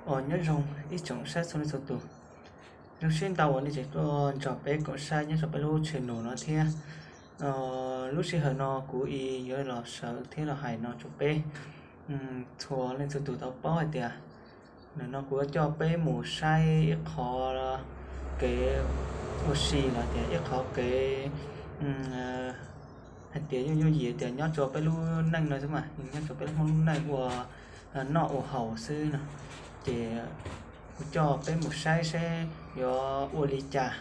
Os, nyob zoo ib tsoom saib txhua leej txhua tus. Zoo siab ntau uas nej tseem tuaj nrog peb koom saib nyob rau peb lub channel no thiab. Lub sij hawm no kuv yuav los sawv thiab los hais no rau peb txhua leej txhua tus tau paub hais tias ntawm no kuv yuav coj peb mus saib ib qho kev ua si los tias ib qho kev hais tias yooj yooj yim tias nyob rau peb lub neej no xwb mas, nyob rau peb lub Hmoob lub neej ua noj ua haus xwb no. Ces kuv coj peb mus saib seb yuav ua li cas,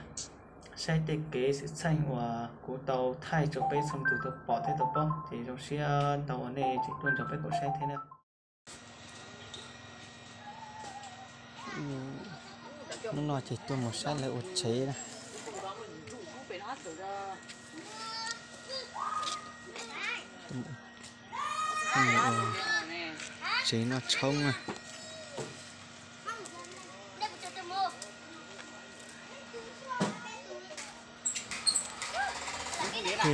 saib tej kev xwm txheej uas kuv tau thaij rau peb txhua tus tau pom thiab tau paub. Ces zoo siab ntau uas nej tseem tuaj nrog peb koom saib thiab na. Hnub no ces tuaj mus saib lawv ua tsev na. Tsev noj tshoob na.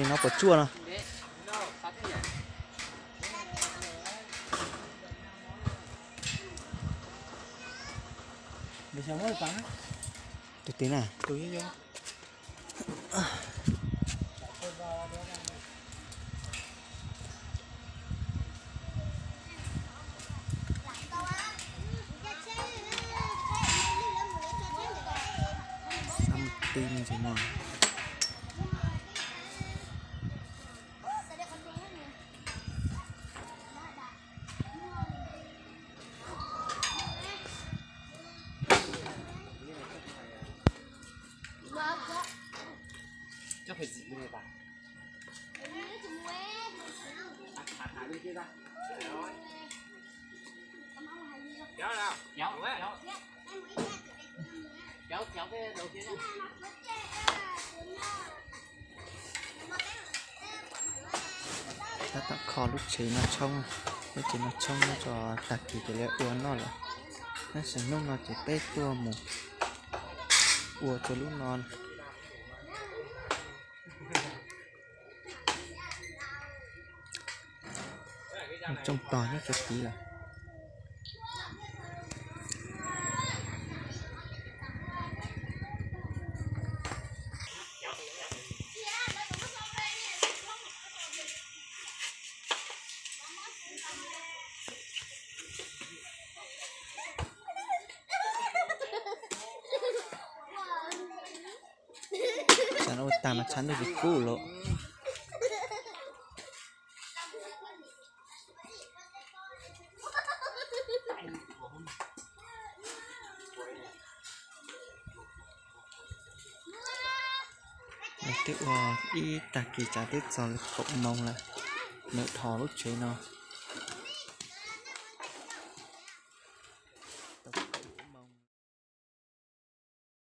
Noj puas tsuaj no. Tus twg na? Xav mus ti ntsis no. Tab tom kho lub tsev noj tshoob, lub tsev noj tshoob nyob rau tag kis ces lawv ua noj lawm. Tab sis hnub no ces peb tuaj mus ua rau lub no. Tsooj tog nyob rau tid lawm. Tsam no ua tag mas tshav ntuj tsis kub lawm. Twb ua ib tag kis tsam twb txog li kaum moos lawm, nws dhos lub tsev no.